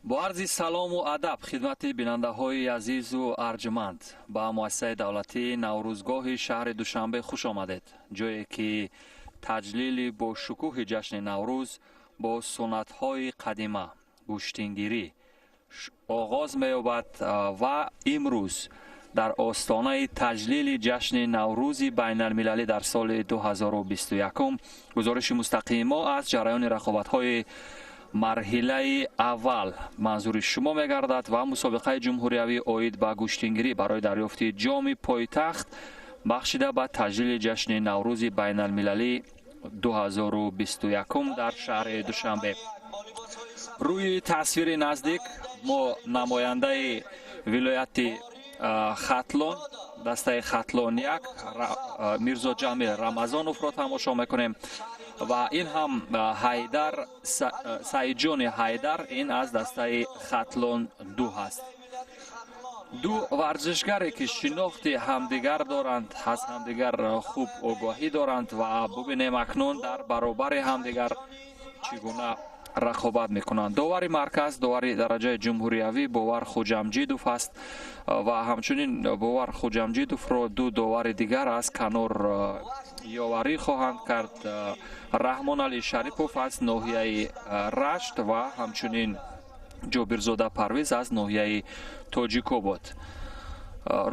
Бо арзи салому адаб хидмати бинандаҳои азизу арҷманд ба муассисаи давлатии Наврӯзгоҳи шаҳри Душанбе хуш омадед, ҷое ки таҷлили бо шукӯҳи ҷашни Наврӯз бо суннатҳои қадима гӯштингирӣ оғоз меёбад ва имрӯз дар остонаи таҷлили ҷашни Наврӯзи байналмилалӣ дар соли 2021 гузориши мустақими мо аз ҷараёни рақобатҳои марҳилаи аввал манзури шумо мегардад ва мусобиқаи ҷумҳуриявӣ оид ба гӯштингирӣ барои дарёфти ҷоми пойтахт бахшида ба таҷлили ҷашни Наврӯзи байналмилалӣ 2021 дар шаҳри Душанбе. Рӯи тасвири наздик мо намояндаи вилояти Хатлон, дастаи Хатлон 1, Мирзо Ҷамил Рамазоновро тамошо мекунем ва ин ҳам Ҳайдар Саидҷони Ҳайдар, ин аз дастаи Хатлон 2 ҳаст. Ду варзишгаре ки шинохти ҳамдигар доранд, аз ҳамдигар хуб огоҳӣ доранд ва бубинем акнун дар баробари ҳамдигар чӣ гуна рақобат мекунанд. Довари марказ, довари дараҷаи ҷумҳуриявӣ Бовар Хуҷамҷидов аст ва ҳамчунин Бовар Хуҷамҷидовро ду довари дигар аз канор ёварӣ хоҳанд кард. Раҳмоналӣ Шарипов аз ноҳияи Рашт ва ҳамчунин Ҷобирзода Парвиз аз ноҳияи Тоҷикобод.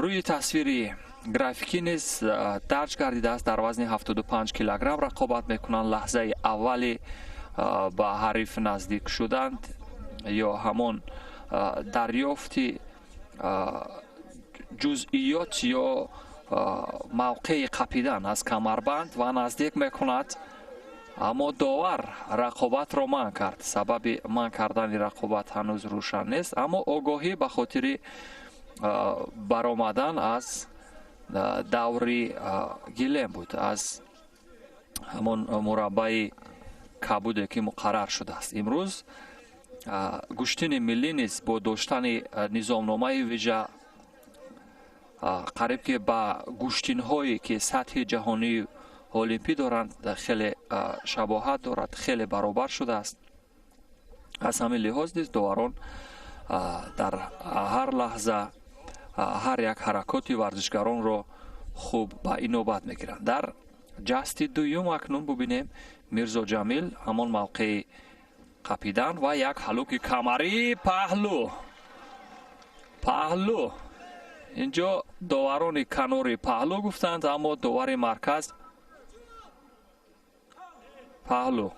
Рӯи тасвири графикӣ низ дарҷ гардидааст. Дар вазни 75 килограмм рақобат мекунанд. Лаҳзаи аввали ба ҳариф наздик шуданд ё ҳамон дарёфти ҷузъиёт ё мавқеи қапидан аз камарбанд ва наздик мекунад, аммо довар рақобатро манъ кард. Сабаби манъ кардани рақобат ҳанӯз рӯшан нест, аммо огоҳӣ ба хотири баромадан аз даври гилем буд, аз ҳамон мураббаи кабуде ки муқаррар шудааст. Имрӯз гӯштини миллӣ низ бо доштани низомномаи вижа қариб ки ба гӯштинҳое ки сатҳи ҷаҳонии олимпӣ доранд хеле шабоҳат дорад, хеле баробар шудааст. Аз ҳамин лиҳоз низ доварон дар ҳар лаҳза ҳар як ҳаракоти варзишгаронро хуб ба инобат мегиранд. Дар ҷасти дуюм акнун бубинем Мирзо Ҷамил ҳамон мавқеи қапидан ва як ҳалуки камарӣ паҳлу паҳлу. Инҷо доварони канори паҳлу гуфтанд, аммо довари марказ паҳлу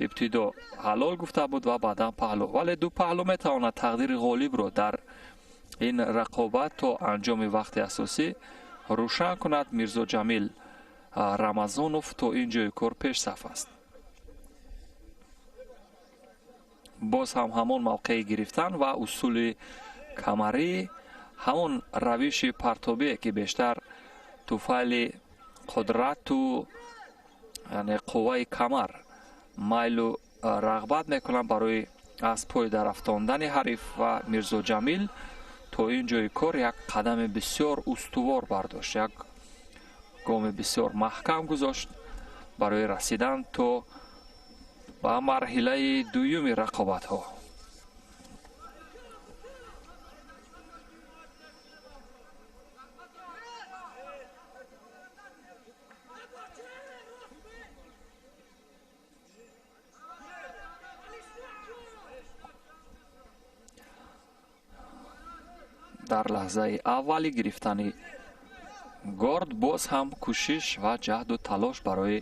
ибтидо ҳалол гуфта буд ва баъдан паҳлу. Вале ду паҳлу метавонад тақдири ғолибро дар ин рақобат то анҷоми вақти асосӣ рӯшан кунад. Мирзо Ҷамил Рамазонов то ин ҷои кор пешсаф аст. Боз ҳам ҳамон мавқеи гирифтан ва усули камарӣ, ҳамон равиши партобие ки бештар туфайли қудрату яъне қувваи камар майлу рағбат мекунанд барои аз пой дарафтондани ҳариф ва Мирзо Ҷамил то ин ҷои кор як қадами бисёр устувор бардошт, як гоми бисёр маҳкам гузошт барои расидан то ба марҳилаи дуюми рақобатҳо. Дар лаҳзаи аввали гирифтани горд боз ҳам кӯшиш ва ҷаҳду талош барои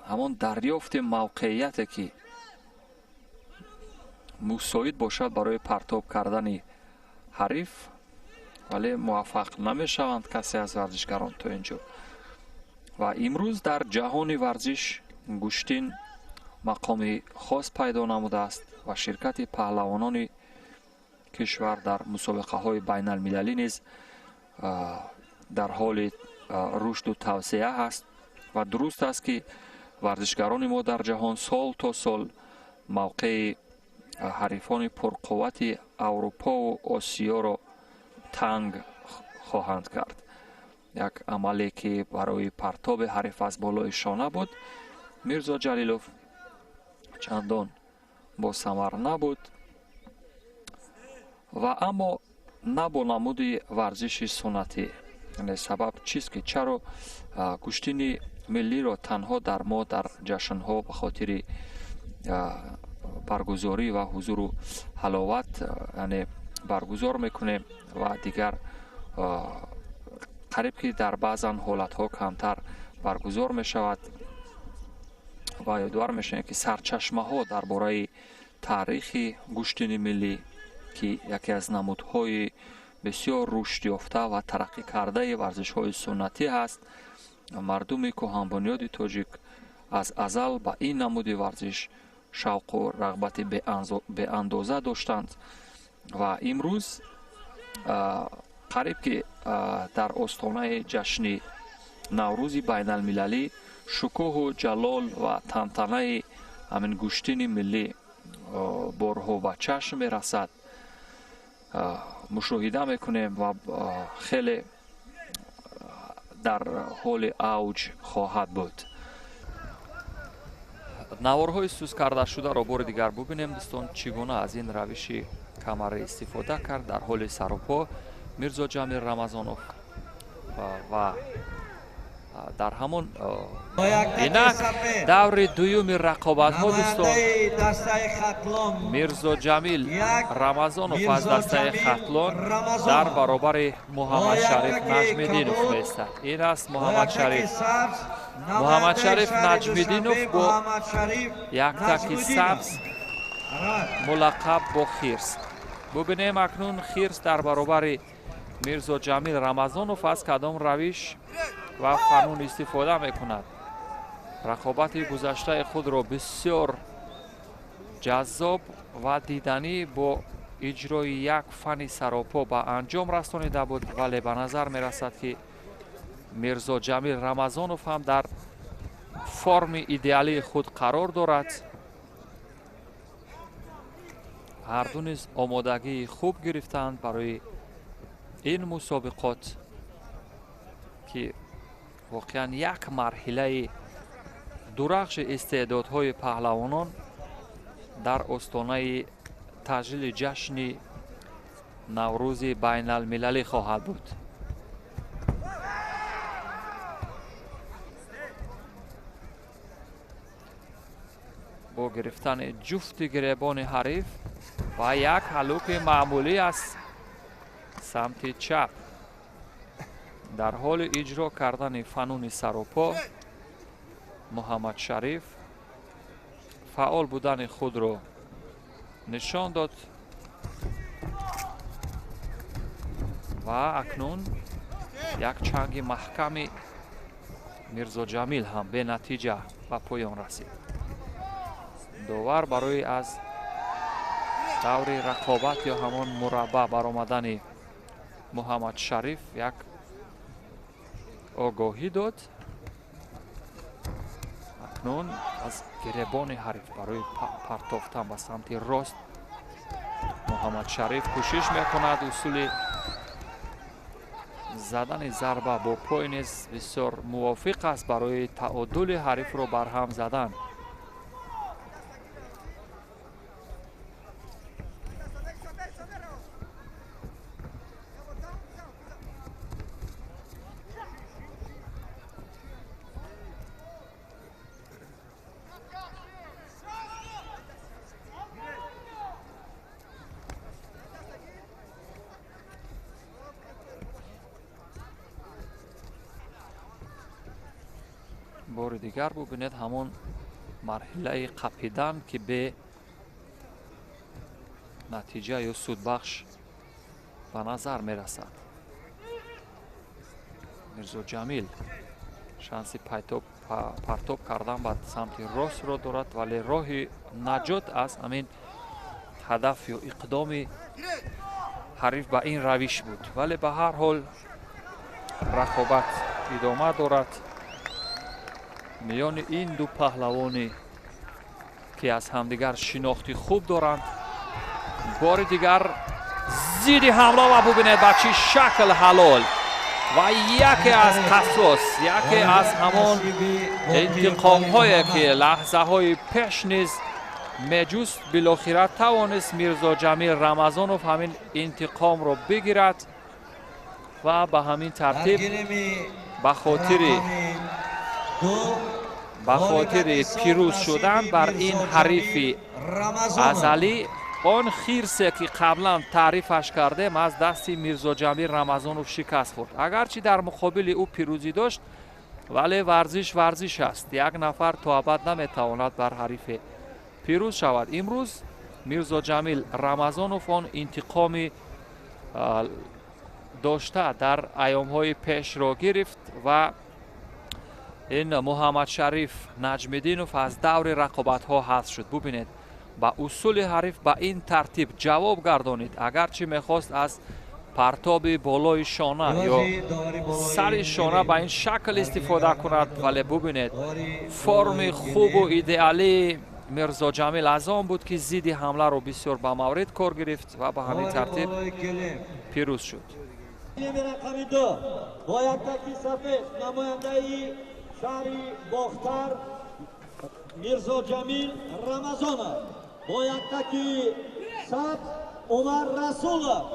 ҳамон дарёфти мавқеияте ки мусоид бошад барои партоб кардани ҳариф, вале муваффақ намешаванд касе аз варзишгарон то ин ҷо. Ва имрӯз дар ҷаҳони варзиш гӯштин мақоми хос пайдо намудааст ва ширкати паҳлавонони кишвар дар мусобиқаҳои байналмилалӣ низ дар ҳоли рушду тавсеа ҳаст ва дуруст аст ки варзишгарони мо дар ҷаҳон сол то сол мавқеи ҳарифони пурқуввати Аврупову Осиёро танг хоҳанд кард. Як амале ки барои партоби ҳариф аз болои шона буд, Мирзо Ҷалилов Чандон босамар набуд ва аммо на бо намуди варзиши суннатӣ. Яъне сабаб чист, ки чаро гӯштини миллиро танҳо дар мо дар ҷашнҳо ба хотири баргузорӣ ва ҳузуру ҳаловат, яъне баргузор мекунем ва дигар қариб ки дар баъзан ҳолатҳо камтар баргузор мешавад. Ва ёдовар мешавем, ки сарчашмаҳо дар бораи таърихи гӯштини миллӣ, ки яке аз намудҳои бисёр рушдёфта ва тараққӣ кардаи варзишҳои суннатӣ ҳаст, мардуми кӯҳанбунёди тоҷик аз азал ба ин намуди варзиш шавқу рағбати беандоза доштанд ва имрӯз қариб ки дар остонаи ҷашни Наврӯзи байналмилалӣ шукӯҳу ҷалол ва тантанаи ҳамин гӯштини миллӣ борҳо ба чашм мерасад, мушоҳида мекунем ва хеле дар ҳоли авҷ хоҳад буд. Наворҳои сус кардашударо бори дигар бубинем, дӯстон, чӣ гуна аз ин равиши камара истифода кард дар ҳоли сарупо Мирзоҷамил Рамазонов ва дар ҳамон инак даври дуюми рақобатҳо, дӯстон, Мирзоҷамил Рамазонов аз дастаи Хатлон дар баробари Муҳаммадшариф Наҷмиддинов меистад. Ин аст Муҳаммадшариф. Муҳаммадшариф Наҷмиддинов бо яктаки сабз, мулаққаб бо Хирс. Бубинем акнун Хирс дар баробари Мирзоҷамил Рамазонов аз кадом равиш ва фанун истифода мекунад. Рақобати гузаштаи худро бисёр ҷаззоб ва диданӣ бо иҷрои як фани саропо ба анҷом расонида буд, вале ба назар мерасад, ки Мирзоҷамил Рамазонов ҳам дар форми идеалии худ қарор дорад. Ҳарду низ омодагии хуб гирифтаанд барои ин мусобиқот, ки воқеан як марҳилаи дурахши истеъдодҳои паҳлавонон дар остонаи таҷлили ҷашни Наврӯзи байналмилалӣ хоҳад буд. Бо гирифтани ҷуфти гиребони ҳариф ва як ҳалуки маъмулӣ аз самти чап дар ҳоли иҷро кардани фануни саропо Муҳаммадшариф фаъол будани худро нишон дод ва акнун як чанги маҳками Мирзоҷамил ҳам бенатиҷа ба поён расид. Довар барои аз даври рақобат ё ҳамон мураббаъ баромадани Муҳаммадшариф як огоҳӣ дод. Акнун аз гиребони ҳариф барои партофтан ба самти рост Муҳаммадшариф кӯшиш мекунад. Усули задани зарба бо пой низ бисёр мувофиқ аст барои таодули ҳарифро барҳам задан. Бори дигар бубинед ҳамон марҳилаи қапидан, ки бе натиҷа ё судбахш ба назар мерасад. Мирзоҷамил шанси партоб кардан ба самти ростро дорад, вале роҳи наҷот аз ҳамин ҳадаф ё иқдоми ҳариф ба ин равиш буд. Вале ба ҳар ҳол рақобат идома дорад миёни ин ду паҳлавоне, ки аз ҳамдигар шинохти хуб доранд. Бори дигар зидди ҳамла ва бубинед ба чӣ шакл ҳалол ва яке аз қассос, яке аз ҳамон интиқомҳое, ки лаҳзаҳои пеш низ меҷуст. Билохира тавонист Мирзоҷамил Рамазонов ҳамин интиқомро бигирад ва ба ҳамин тартиб ба хотири пирӯз шудан бар ин ҳарифи азалӣ, он хирсе ки қаблан таърифаш кардем, аз дасти Мирзоҷамил Рамазонов шикаст хӯрд. Агарчи дар муқобили ӯ пирӯзӣ дошт, вале варзиш варзиш аст, як нафар то абад наметавонад бар ҳарифе пирӯз шавад. Имрӯз Мирзоҷамил Рамазонов он интиқоми дошта дар айёмҳои пешро гирифт ва ин Муҳаммадшариф Наҷмиддинов аз даври рақобатҳо ҳазф шуд. Бубинед, ба усули ҳариф ба ин тартиб ҷавоб гардонид. Агарчи мехост аз партоби болои шона ё сари шона ба ин шакл истифода кунад, вале бубинед, форми хубу идеалии Мирзоҷамил аз он буд, ки зидди ҳамларо бисёр ба маврид кор гирифт ва ба ҳамин тартиб пирӯз шуд. Рақами 2 бо яктаки сафед намояндаи шаҳри Бохтар Мирзоҷамил Рамазонов, бо яктаки сабз Умар Расулов.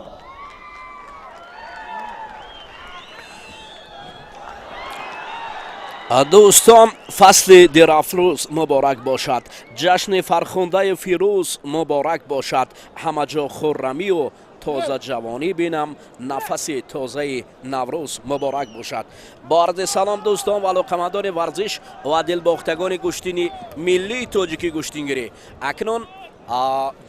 Дӯстон, фасли дирафрӯз муборак бошад, ҷашни фархундаи фирӯз муборак бошад. Ҳама ҷо хуррамию тозаҷавонӣ бинам, нафаси тозаи Наврӯз муборак бошад. Бо арзи салом, дӯстон ва алоқамандони варзиш ва дилбохтагони гӯштини миллии тоҷикӣ гӯштингирӣ. Акнун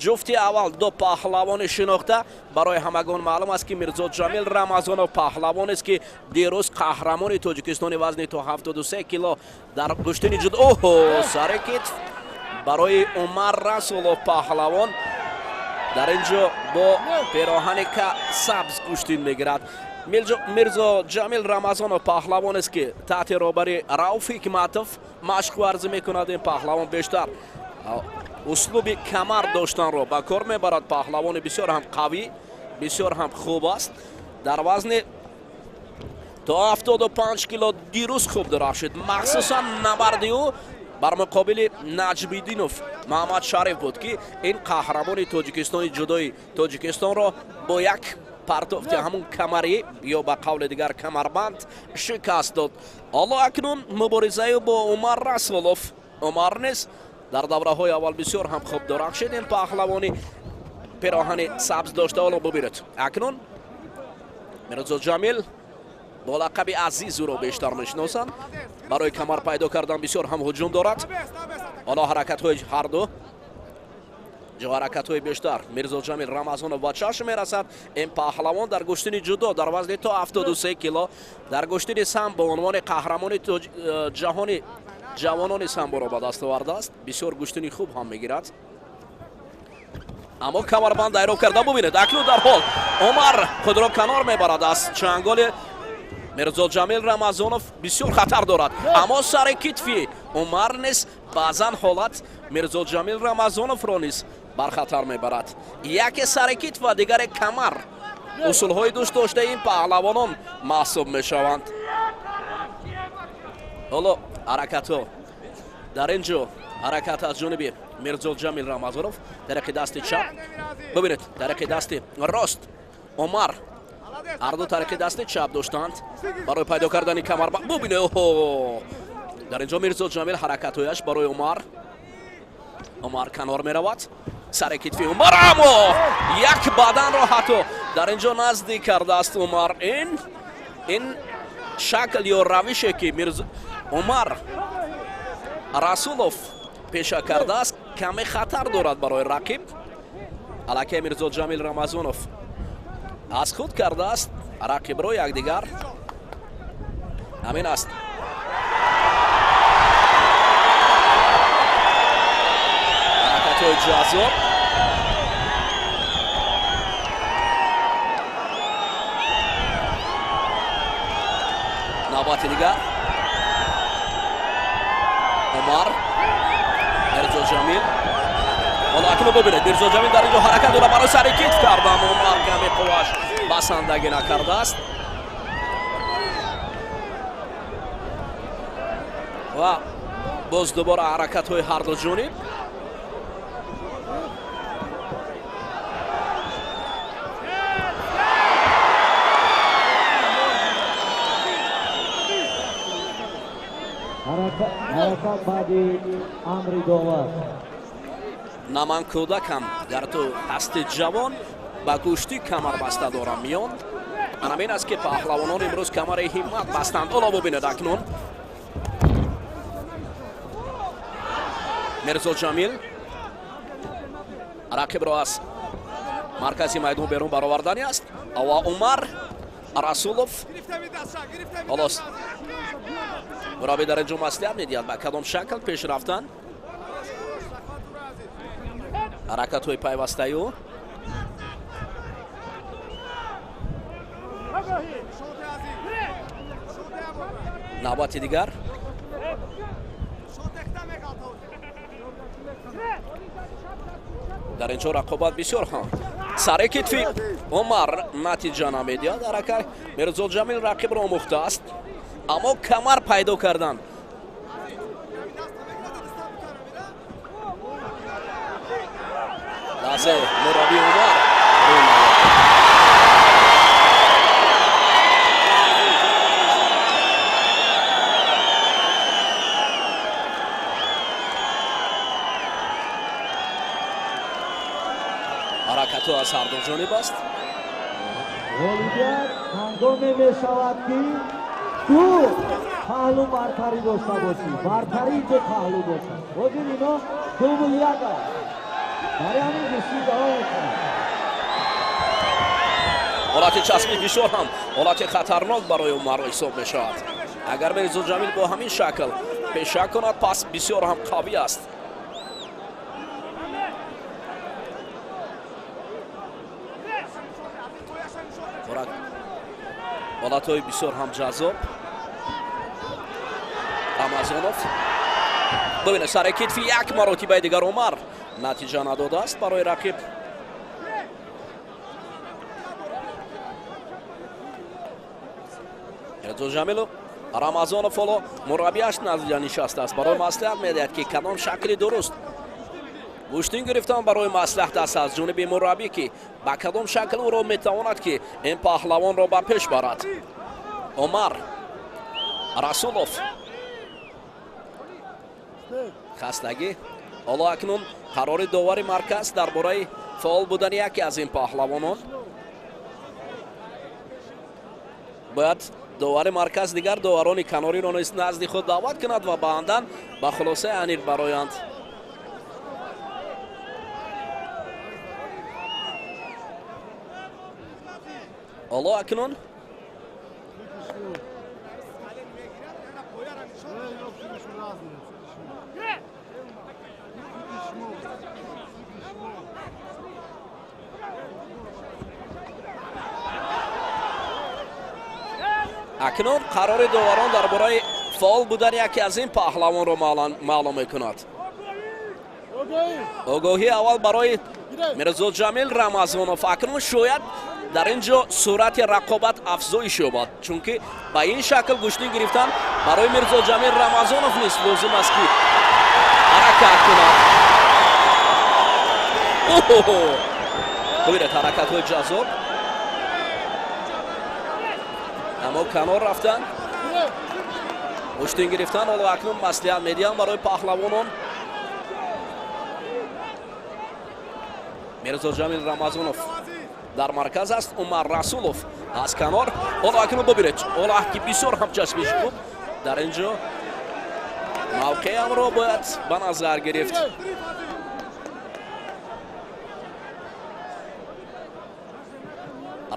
ҷуфти аввал, ду паҳлавони шинохта, барои ҳамагон маълум аст, ки Мирзо Ҷамил Рамазонов паҳлавонест, ки дирӯз қаҳрамони Тоҷикистони вазни то 73 кило дар гӯштини ҷуд. Оҳо, сари китф барои Умар Расулов. Паҳлавон дар ин ҷо бо пероҳани сабз гӯштин мегирад. Мирзо Ҷамил Рамазонов паҳлавонест, ки таҳти роҳбари Рауф Ҳикматов машқу варзӣ мекунад. Ин паҳлавон бештар услуби камар доштанро ба кор мебарад. Паҳлавони бисёр ҳам қавӣ, бисёр ҳам хуб аст. Дар вазни то 75 кило дирӯз хуб дурахшид. Махсусан набарди ӯ бар муқобили Наҷмиддинов Маҳаммад Шариф буд, ки ин қаҳрамони Тоҷикистони ҷудои Тоҷикистонро бо як партофти ҳамун камарӣ ё ба қавли дигар камарбанд шикаст дод. Ҳоло акнун муборизаи бо Умар Расулов. Умар низ дар давраҳои аввал бисёр ҳам хуб дурахшид. Ин паҳлавони пироҳани сабз дошта. Ҳоло бубинед, акнун Мирзо Ҷамил бо лақаби Азиз ӯро бештар мешиносанд. Барои камар пайдо кардан бисёр ҳам ҳуҷум дорад. Ҳоло ҳаракатҳои ҳарду ҷо, ҳаракатҳои бештар Мирзоҷамил Рамазонов ба чашм мерасад. Ин паҳлавон дар гӯштини ҷудо дар вазни то 73 кило, дар гӯштини самбо унвони қаҳрамони ҷаҳони ҷавонони самборо ба даст овардааст. Бисёр гӯштини хуб ҳам мегирад, аммо камарбанд айроб карда. Бубинед, акнун дар ҳол Умар худро канор мебарад аз чанголи Мирзоҷамил Рамазонов. Бисёр хатар дорад, аммо сари китфи Умар низ баъзан ҳолат Мирзоҷамил Рамазоновро низ бархатар мебарад. Яке сари китф ва дигаре камар усулҳои дӯст доштаи ин паҳлавонон маҳсуб мешаванд. Ҳоло ҳаракатҳо дар ин ҷо, ҳаракат аз ҷониби Мирзоҷамил Рамазонов тариқи дасти чап. Бубинед, тариқи дасти рост Умар. Ҳарду тариқи дасти чап доштанд барои пайдо кардани камар. Бубинед, оҳо, дар ин ҷо Мирзо Ҷамил ҳаракатҳояш барои Умар. Умар канор меравад, сари китфи Умар, аммо як баданро ҳатто дар ин ҷо наздик кардааст Умар. Ин шакл ё равише, ки Умар Расулов пеша кардааст, каме хатар дорад барои рақиб. Аллакай Мирзо Ҷамил Рамазонов аз худ кардааст рақибро. Якдигар ҳамин аст. Ҳаракатҳои ҷаззоб. Навбати дигар Умар, Мирзо Ҷамил. Ҳоло акнун бубинед, Мирзо Ҷамил дар ин ҷо ҳаракат дорад барои сари китф кардан. Умар каме қувваш басандагӣ накардааст ва боз дубора ҳаракатҳои ҳарду ҷониб. Ҳаракат баъди амри довар. На ман кӯдакам, гар ту ҳасти ҷавон, ба гӯштӣ камар баста дорам миён. Анамин аст ки паҳлавонон имрӯз камари ҳиммат бастанд. Ҳоло бубинед акнун Мирзо Ҷамил рақибро аз маркази майдон берун баровардани аст ва Умар Расулов ҳоло мураббӣ дар инҷо маслиҳат медиҳад ба кадом шакл пеш рафтан. Ҳаракатҳои пайвастаи ӯ. Навбати дигар дар инҷо рақобат бисёр ҳам сари китфи Умар натиҷа намедиҳад. Ҳаракат Мирзо Ҷамил рақибро омӯхтааст, аммо камар пайдо кардан. Лаҳза мураббӣ Умар ҳаракатҳо аз ҳар ду ҷониб аст. Ғолибият ҳангоме мешавад ки ду паҳлӯ бартарӣ дошта бошӣ, бартарии ду паҳлӯ бошад. Ҳозир ино 2-1 аст. Барои ҳамин гӯштӣ давом мекунад. Ҳолати часпиш бисёр ҳам ҳолати хатарнок барои Умар ҳисоб мешавад. Агар Мирзо Ҷамил бо ҳамин шакл пеша кунад, пас бисёр ҳам қавӣ аст. Ҳолатҳои бисёр ҳам ҷаззоб. Рамазонов бубинед сари китфи як маротибаи дигар Умар натиҷа надодааст барои рақиб. Мирзо Ҷамилов Рамазонов ҳоло мураббиаш наздида нишастааст, барои маслиҳат медиҳад ки кадом шакли дуруст гӯштин гирифтан барои маслиҳат аст аз ҷониби мураббӣ, ки ба кадом шакл ӯро метавонад ки ин паҳлавонро ба пеш барад. Умар Расулов хастагӣ. Ҳоло акнун қарори довари марказ дар бораи фаъол будани яке аз ин паҳлавонон. Бояд довари марказ дигар доварони канориро низ назди худ даъват кунад ва баъдан ба хулосаи аниқ бароянд. Ҳоло акнун қарори доварон дар бораи фаъол будани яке аз ин паҳлавонро маълум мекунад. Огоҳии аввал барои Мирзо Ҷамил Рамазонов. Акнун шояд дар ин ҷо суръати рақобат афзоиш ёбад, чунки ба ин шакл гӯштин гирифтан барои Мирзо Ҷамил Рамазонов низ лозим аст ки ҳаракат кунад. Бубинед ҳаракатҳои ҷаззоб, аммо канор рафтан, гӯштин гирифтан. Ҳоло акнун маслиҳат медиҳам барои паҳлавонон. Мирзо Ҷамил Рамазонов дар марказ аст, Умар Расулов аз канор. Ҳоло акнун бубинед, ҳоло ки бисёр ҳам часпиш хуб дар ин ҷо мавқеамро бояд ба назар гирифт.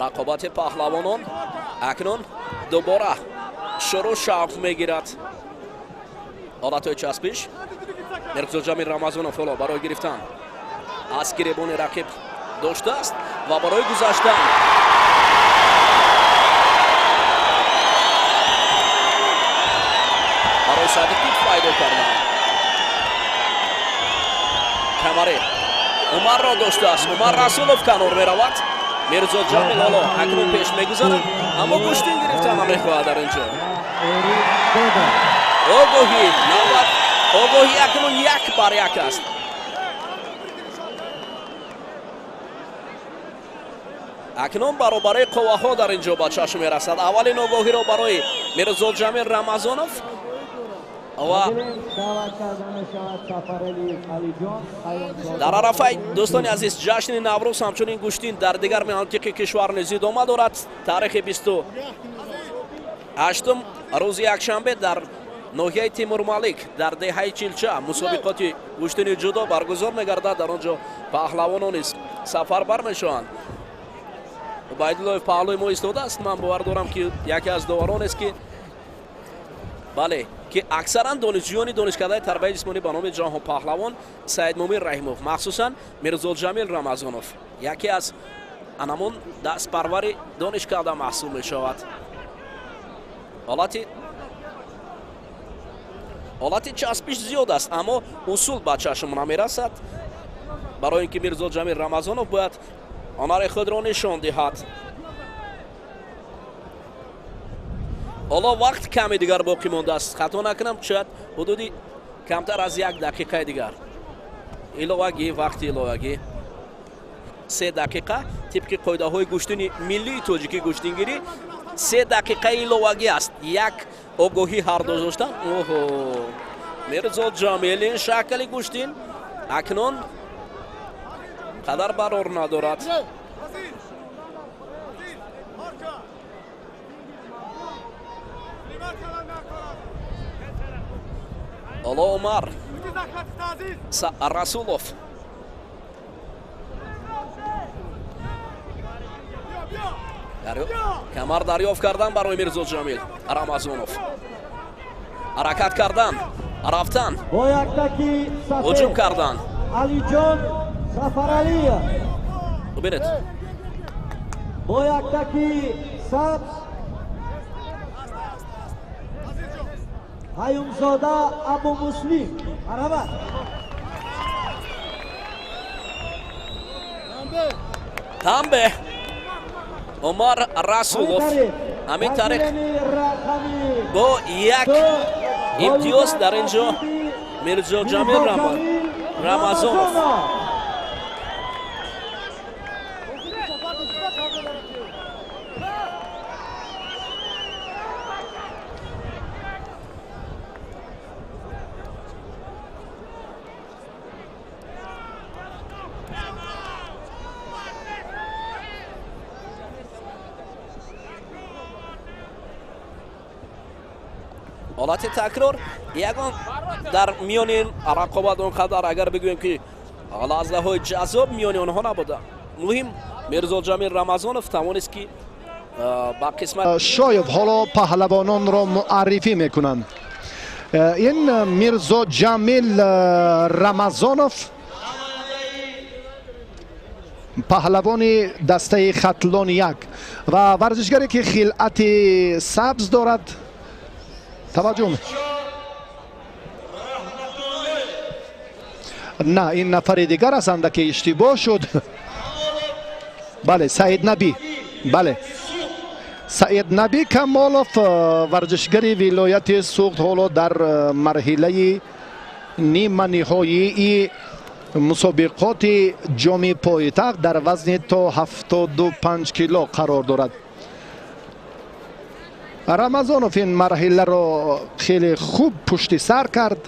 Рақобати паҳлавонон акнун дубора шурӯъ шавқ мегирад. Ҳолатҳои часпиш Мирзо Ҷамил Рамазонов ҳоло барои гирифтан аз гиребони рақиб доштааст ва барои гузаштан барои сади китф пайдо кардан камари Умарро доштааст. Умар Расулов канор меравад. Мирзо Ҷамил ҳоло акнун пеш мегузарад, аммо гӯштин гирифтан намехоҳад дар ин ҷо. Огоҳӣ навбат, огоҳӣ акнун 1-1 аст. Акнун баробарии қувваҳо дар ин ҷо ба чашм мерасад. Аввалин огоҳиро барои Мирзо Ҷамил Рамазонов Ва дар арафаи, дӯстони азиз, ҷашни Наврӯз ҳамчунин гӯштин дар дигар минтиқи кишвар низ идома дорад. Таърихи 28-ум, рӯзи якшанбе, дар ноҳияи Тимурмалик, дар деҳаи Чилча мусобиқоти гӯштини ҷудо баргузор мегардад. Дар он ҷо паҳлавонон низ сафарбар мешаванд. Убайдуллоев паҳлӯи мо истодааст. Ман бовар дорам, ки яке аз доваронест, ки бале, ки аксаран донишҷӯёни донишкадаи тарбияи ҷисмонӣ ба номи Ҷаҳон Паҳлавон Саидмумин Раҳимов, махсусан Мирзоҷамил Рамазонов, яке аз анамон дастпарвари донишкада маҳсуб мешавад. Ҳолати часпиш зиёд аст, аммо усул ба чашм намерасад, барои ин ки Мирзоҷамил Рамазонов бояд ҳунари худро нишон диҳад. Ҳоло вақт каме дигар боқӣ мондааст, хато накунам, шояд ҳудуди камтар аз як дақиқаи дигар иловагӣ, вақти иловагӣ 3 дақиқа. Тибқи қоидаҳои гӯштини миллии тоҷикӣ гӯштингирӣ 3 дақиқаи иловагӣ аст. Як огоҳӣ ҳарду доштан. Оҳо, Мирзо Ҷамил, ин шакли гӯштин акнун қадар барор надорад. Ҳоло Умар Расулов камар дарёфт кардан барои Мирзо Ҷамил Рамазонов, ҳаракат кардан, рафтан, Бо яктаки ҳуҷум сафед кардан. Алиҷон Сафаралиев. Бубинед. Бо яктаки сабз Ҳаюмзода Абумуслим. Марҳамат. Тамбе, Умар Расулов ҳамин тариқ рақами бо як ду имтиёз дар ин ҷо Мирзо Ҷамил Рамазонов. Рамазонов. Ҳолати такрор ягон дар миёни ин рақобат он қадар, агар бигӯем, ки лаҳзаҳои ҷаззоб миёни онҳо набуда. Муҳим, Мирзо Ҷамил Рамазонов тавонист, ки ба қисмат Шоев ҳоло паҳлавононро муаррифӣ мекунанд. Ин Мирзо Ҷамил Рамазонов, паҳлавони дастаи Хатлон як, ва варзишгаре ки хилъати сабз дорад, таваҷҷӯҳ, на, ин нафари дигар аст, андаке иштибоҳ шуд. Бале, Саид Набӣ, бале, Саид Набӣ Камолов, варзишгари вилояти Суғд, ҳоло дар марҳилаи ниманиҳоии мусобиқоти ҷоми пойтахт дар вазни то 75 кило қарор дорад. Рамазонов ин марҳиларо хеле хуб пушти сар кард.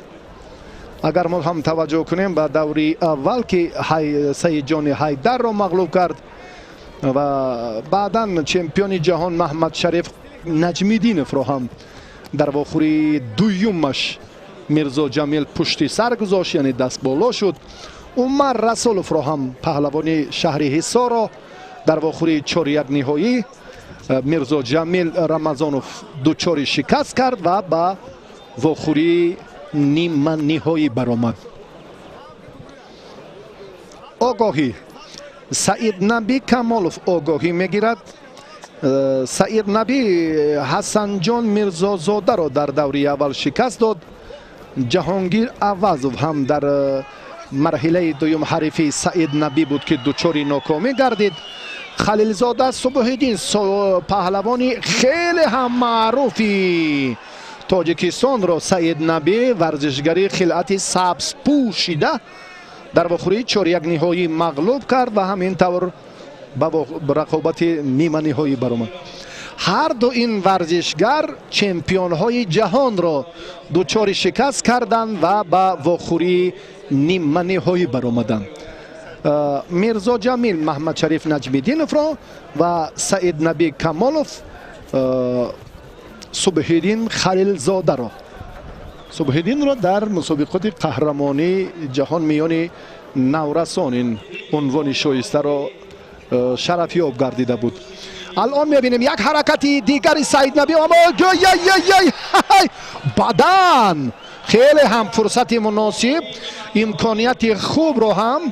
Агар мо ҳам таваҷҷӯҳ кунем ба даври аввал, ки Саидҷони Ҳайдарро мағлуб кард ва баъдан чемпиони ҷаҳон Маҳмадшариф Наҷмиддиновро ҳам дар вохӯрии дуюмаш Мирзо Ҷамил пушти сар гузошт, яъне дастболо шуд. Умар Расуловро ҳам, паҳлавони шаҳри Ҳисорро, дар вохӯрии чоряк ниҳоӣ Мирзо Ҷамил Рамазонов дучори шикаст кард ва ба вохӯрии ниманиҳоӣ баромад. Огоҳӣ: Саид Набӣ Камолов огоҳӣ мегирад. Саид Набӣ Ҳасанҷон Мирзозодаро дар даври аввал шикаст дод. Ҷаҳонгир Авазов ҳам дар марҳилаи дуюм ҳарифи Саид Набӣ буд, ки дучори нокомӣ гардид. Халилзода Субҳиддин, паҳлавони хеле ҳам маъруфи Тоҷикистонро, Саид Набӣ, варзишгари хилъати сабзпӯшида, дар вохӯрии чоряк ниҳоӣ мағлуб кард ва ҳамин тавр ба рақобати ниманиҳоӣ баромад. Ҳар ду ин варзишгар чемпионҳои ҷаҳонро дучори шикаст карданд ва ба вохӯрии ниманиҳоӣ баромаданд. Мирзо Ҷамил Маҳмадшариф Наҷмиддиновро ва Саиднабӣ Камолов Субҳиддин Халилзодаро. Субҳиддинро дар мусобиқоти қаҳрамонии ҷаҳон миёни наврасон ин унвони шоистаро шарафёб гардида буд. Алон мебинем як ҳаракати дигари Саиднабӣ, аммо бадан хеле ҳам фурсати муносиб, имконияти хубро ҳам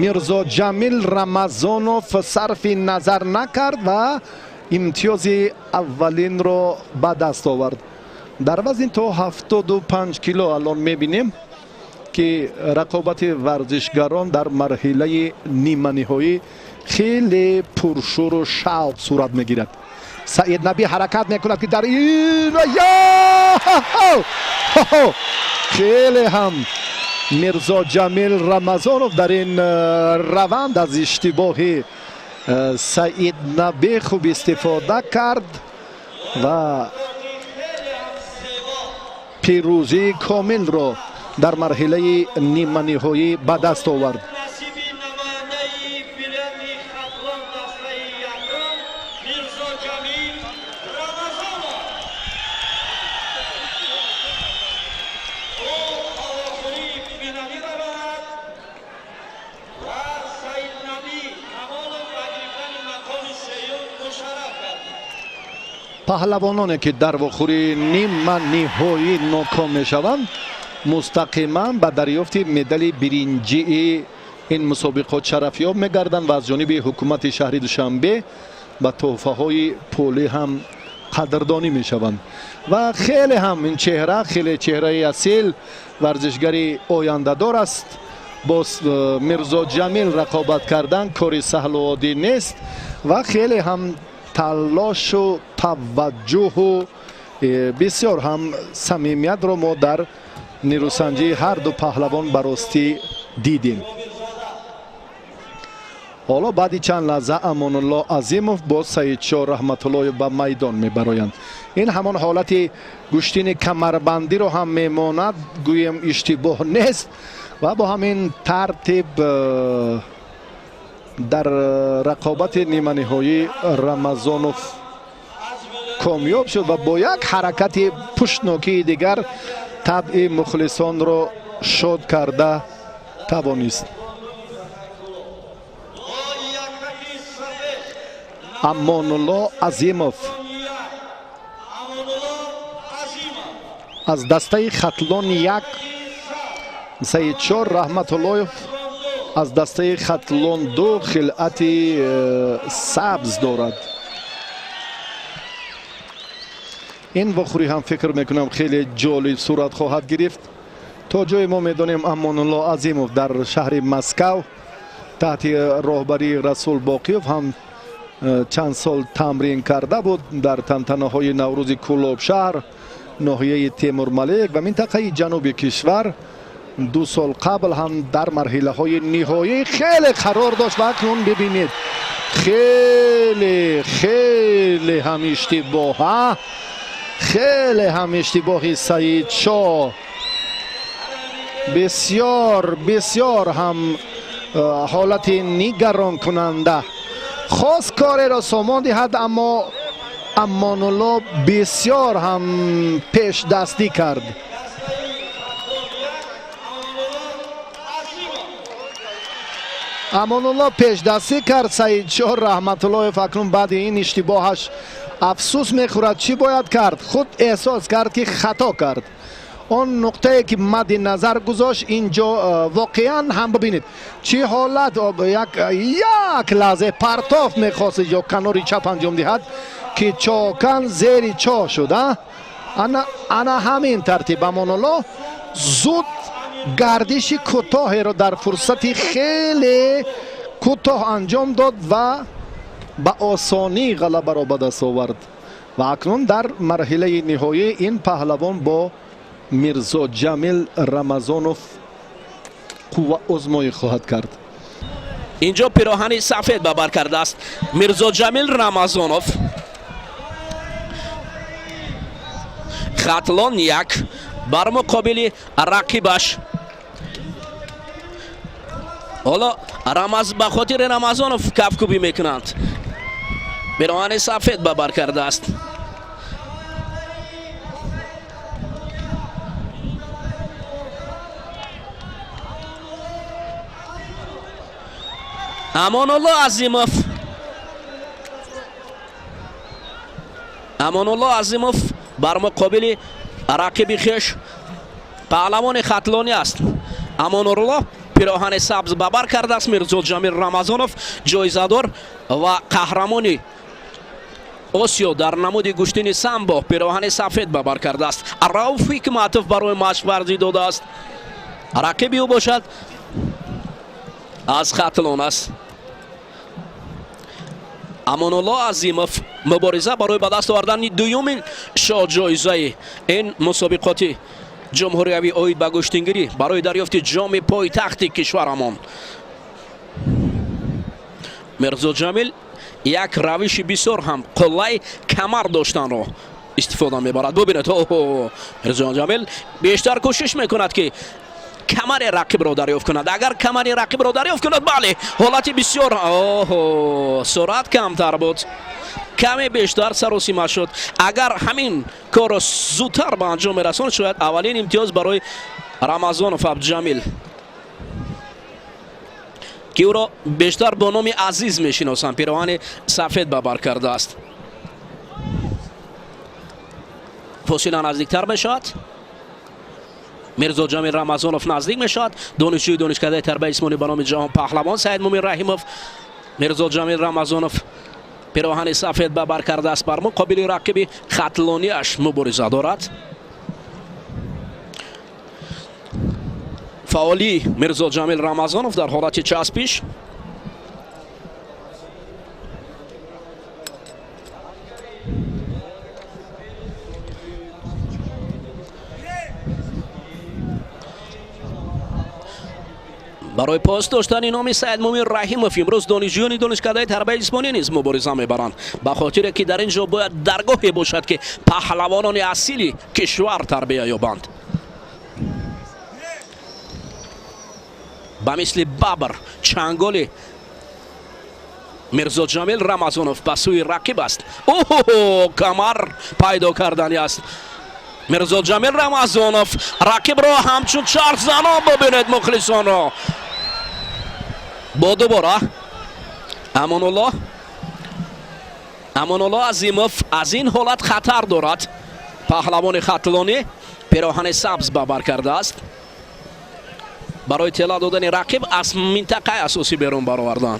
Мирзо Ҷамил Рамазонов сарфи назар накард ва имтиёзи аввалинро ба даст овард. Дар вазн то 75 кило алон мебинем ки рақобати варзишгарон дар марҳилаи ниманиҳоӣ хеле пуршӯру шавқ сурат мегирад. Саиднабӣ ҳаракат мекунад ки дар ин хеле ҳам Мирзо Ҷамил Рамазонов дар ин раванд аз иштибоҳи Саиднабӣ хуб истифода кард ва пирӯзии комилро дар марҳилаи ниманиҳоӣ ба даст овард. Паҳлавононе ки дар вохӯрии ниманиҳоӣ ноком мешаванд, мустақиман ба дарёфти медали биринҷии ин мусобиқот шарафёб мегарданд ва аз ҷониби ҳукумати шаҳри Душанбе ба тӯҳфаҳои пулӣ ҳам қадрдонӣ мешаванд. Ва хеле ҳам ин чеҳра хеле чеҳраи асил, варзишгари ояндадор аст. Бо Мирзо Ҷамил рақобат кардан кори саҳлу оддӣ нест ва хеле ҳам талошу таваҷҷуҳу бисёр ҳам самимиятро мо дар нерӯсанҷии ҳар ду паҳлавон баростӣ дидем. Ҳоло баъди чанд лаҳза Амонулло Азимов бо Саидшоҳ Раҳматуллоев ба майдон мебароянд. Ин ҳамон ҳолати гӯштини камарбандиро ҳам мемонад, гӯем иштибоҳ нест ва бо ҳамин тартиб дар рақобати ниманиҳоӣ Рамазонов комёб шуд ва бо як ҳаракати пуштнокии дигар табъи мухлисонро шод карда тавонист. Амонулло Азимов аз дастаи Хатлон 1, Саидшоҳ Раҳматуллоев аз дастаи Хатлон 2 хилъати сабз дорад. Ин вохӯрӣ ҳам фикр мекунам хеле ҷолиб сурат хоҳад гирифт. То ҷое мо медонем Амонулло Азимов дар шаҳри Москав таҳти роҳбарии Расул Боқиев ҳам чанд сол тамрин карда буд дар тантанаҳои Наврӯзи Кӯлобшаҳр, ноҳияи Темурмалик ва минтақаи ҷануби кишвар. 2 сол қабл ҳам дар марҳилаҳои ниҳоӣ хеле қарор дошт ва акнун бибинед хеле хеле ҳам иштибоҳ, хеле ҳам иштибоҳи Саидшоҳ, бисёр бисёр ҳам ҳолати нигаронкунанда. Хост кореро сомон диҳад, аммо Амонулло бисёр ҳам пешдастӣ кард. Амонулло пешдастӣ кард. Саидшоҳ Раҳматуллоев акнун баъди ин иштибоҳаш афсӯс мехӯрад. Чӣ бояд кард? Худ эҳсос кард ки хато кард. Он нуқтае ки мадди назар гузошт инҷо воқеан ҳам бибинед чӣ ҳолат, як лаҳзе партоф мехост ё канори чап анҷом диҳад ки чокан зери чо шуд. Ана ҳамин тартиб Амонулло зуд гардиши кӯтоҳеро дар фурсати хеле кӯтоҳ анҷом дод ва ба осонӣ ғалабаро ба даст овард. Ва акнун дар марҳилаи ниҳоӣ ин паҳлавон бо Мирзо Ҷамил Рамазонов қувваозмоӣ хоҳад кард. Инҷо пироҳани сафед ба бар кардааст Мирзо Ҷамил Рамазонов. Хатлон 1 бар муқобили рақибаш. Ҳоло ба хотири Рамазонов кафкӯбӣ мекунанд. Пироҳани сафед ба бар кардааст. Амонулло Азимов. Амонулло Азимов бар муқобили рақиби хеш паҳлавони хатлонӣ аст. Амонулло пироҳани сабз ба бар кардааст. Мирзоҷамил Рамазонов ҷоизадор ва қаҳрамони Осиё дар намуди гӯштини самбо пироҳани сафед ба бар кардааст. Рауф Ҳикматов барои машқварзӣ додааст. Рақиби ӯ бошад аз Хатлон аст. Амонулло Азимов мубориза барои ба даст овардани дуюмин шоҳҷоизаи ин мусобиқоти ҷумҳуриявӣ оид ба гӯштингирӣ барои дарёфти ҷоми пойтахти кишварамон. Мирзоҷамил як равиши бисёр ҳам қуллай камар доштанро истифода мебарад. Бубинед, Мирзоҷамил бештар кӯшиш мекунад, ки камари рақибро дарёфт кунад. Агар камари рақибро дарёфт кунад, бале, ҳолати бисёр суръат камтар буд, каме бештар саросима шуд. Агар ҳамин корро зудтар ба анҷом мерасонад, шояд аввалин имтиёз барои Рамазонов Абдуҷамил, ки ӯро бештар бо номи Азиз мешиносанд, пироҳани сафед ба бар кардааст. Фосила наздиктар мешавад. Мирзоҷамил Рамазонов наздик мешавад. Донишҷӯи донишкадаи тарбияи ҷисмонӣ ба номи Ҷаҳон Паҳлавон Саидмумин Раҳимов. Мирзоҷамил Рамазонов пироҳани сафед ба бар кардааст, бар муқобили рақиби хатлониаш мубориза дорад. Фаъолии Мирзоҷамил Рамазонов дар ҳолати часпиш. Барои пос доштани номи Саидмумин Раҳимов имрӯз донишҷӯёни донишкадаи тарбияи ҷисмонӣ низ мубориза мебаранд, ба хотире ки дар ин ҷо бояд даргоҳе бошад, ки паҳлавонони асили кишвар тарбия ёбанд. Ба мисли бабр чанголи Мирзоҷамил Рамазонов ба сӯи рақиб аст. Оҳо, камар пайдо кардани аст. Мирзоҷамил Рамазонов рақибро ҳамчун чархзанон бубинед, мухлисонро. Бо дубора Амонулло Азимов аз ин ҳолат хатар дорад. Паҳлавони хатлонӣ пироҳани сабз ба бар кардааст. Барои тела додани рақиб аз минтақаи асосӣ берун баровардан.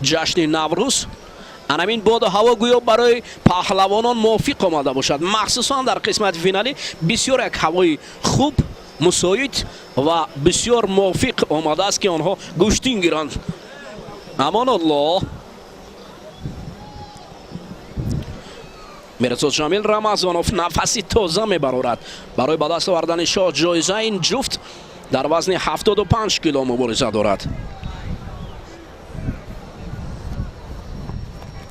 Ҷашни Наврӯз анамин боду ҳаво гӯё барои паҳлавонон мувофиқ омада бошад. Махсусан дар қисмати финалӣ бисёр як ҳавои хуб, мусоид ва бисёр мувофиқ омадааст, ки онҳо гӯштин гиранд. Амонулло Мирзоҷамил Рамазонов нафаси тоза мебарорад. Барои ба даст овардани шоҳ ҷоиза ин ҷуфт дар вазни 75 кило мубориза дорад.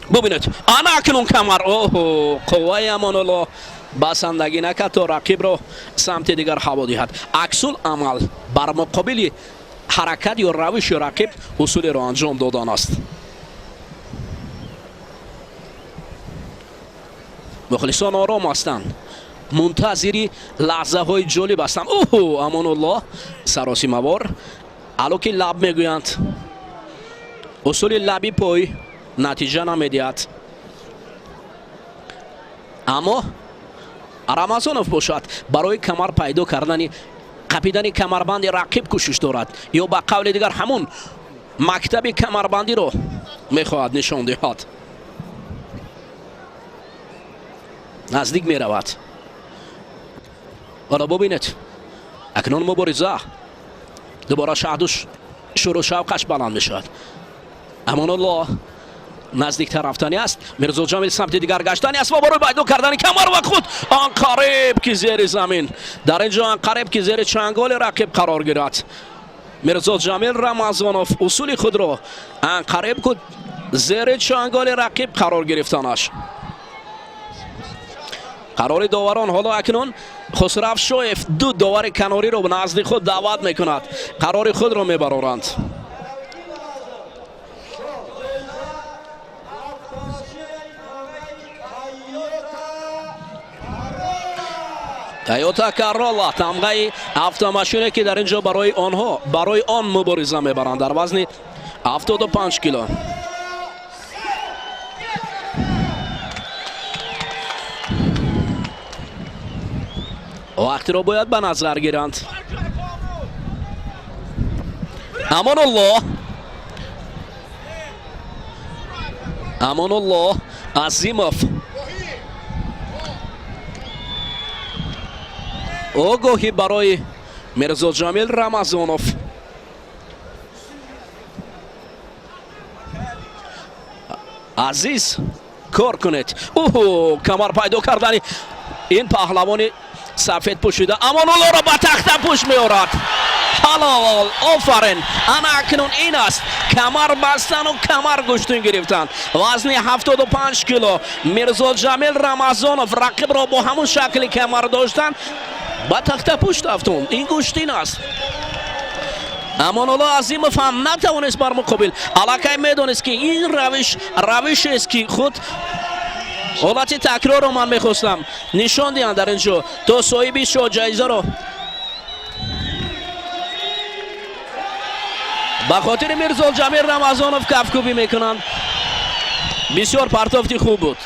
Бубинед, ана акнун камар. Оҳо, қувваи Амонулло басандагӣ накард, то рақибро самти дигар ҳаво диҳад. Аксул амал бар муқобили ҳаракат ё равиши рақиб усулеро анҷом додан аст. Мухлисон ором ҳастанд, мунтазири лаҳзаҳои ҷолиб ҳастанд. Оҳо, Амонулло саросимавор алоки лаб мегӯянд. Усули лаби пой натиҷа намедиҳад. Аммо Рамазонов бошад барои камар пайдо кардани қапидани камарбанди рақиб кӯшиш дорад, ё ба қавли дигар ҳамун мактаби камарбандиро мехоҳад нишон диҳад. Наздик меравад. Ҳоло бубинед, акнун мубориза дубора шаҳду шуру шавқаш баланд мешавад. Амонулло наздиктар рафтани аст. Мирзоҷамил самти дигар гаштани аст ва барои пайдо кардани камар ва худ он қариб ки зери замин, дар ин ҷо он қариб ки зери чанголи рақиб қарор гирад. Мирзоҷамил Рамазонов усули худро он қариб ку зери чанголи рақиб қарор гирифтанаш. Қарори доварон ҳоло акнун Хусрав Шоев ду довари канориро назди худ даъват мекунад, қарори худро мебароранд. Тойота Королла тамғаи автомашине ки дар ин ҷо барои онҳо барои он мубориза мебаранд дар вазни 75 кило. Вақтиро бояд ба назар гиранд. Амонулло, Амонулло Азимов огоҳӣ барои Мирзоҷамил Рамазонов. Азиз, кор кунед. Уҳу, камар пайдо кардани ин паҳлавони сафед пӯшида Амонуллоро ба тахтапӯш меорад. Ҳалол, офарин. Ана акнун ин аст камар бастану камар гӯштин гирифтан. Вазни 75 кило Мирзоҷамил Рамазонов рақибро бо ҳамун шакли камар доштан ба тахтапӯш рафтум. Ин гӯштин аст. Амонулло Азимов ҳам натавонист бар муқобил. Аллакай медонист ки ин равиш равишест ки худ ҳолати такрорро ман мехостам нишон диҳам дар ин ҷо то соҳиби шоҳҷоизаро ба хотири Мирзоҷамил Рамазонов кафкӯбӣ мекунанд. Бисёр партофти хуб буд,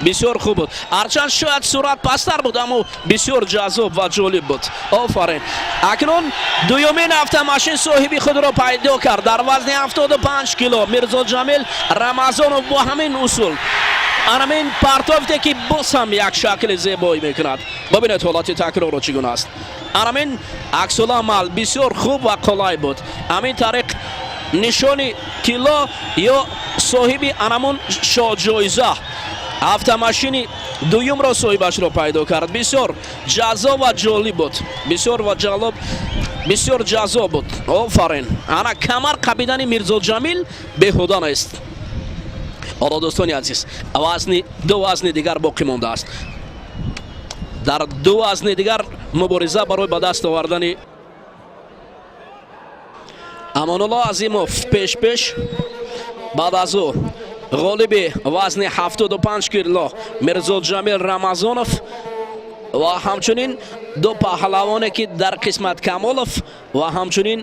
бисёр хуб буд. Ҳарчанд шояд сурат пасттар буд, аммо бисёр ҷаззоб ва ҷолиб буд. Офарин. Акнун дуюмин автомашин соҳиби худро пайдо кард дар вазни 75 кило Мирзоҷамил Рамазонов бо ҳамин усул анамин партофте ки боз ҳам як шакли зебоӣ мекунад. Бибинед ҳолати такрорро чӣ гуна аст. Анамин аксуламал бисёр хуб ва қулай буд. Ҳамин тариқ нишони тилло ё соҳиби анамун шоҳҷоиза автомашини дуюмро соҳибашро пайдо кард. Бисёр ҷаззоб ва ҷолиб буд. Бисёр ва ҷалоб, бисёр ҷаззоб буд. Офарин. Ана камар қабидани Мирзоҷамил беҳуда нест. Ҳоло дӯстони азиз, вазни ду вазни дигар боқӣ мондааст. Дар ду вазни дигар мубориза барои ба даст овардани Амонулло Азимов пеш-пеш, баъд аз ӯ ғолиби вазни 75 кило Мирзоҷамил Рамазонов ва ҳамчунин ду паҳлавоне ки дар қисмат Камолов ва ҳамчунин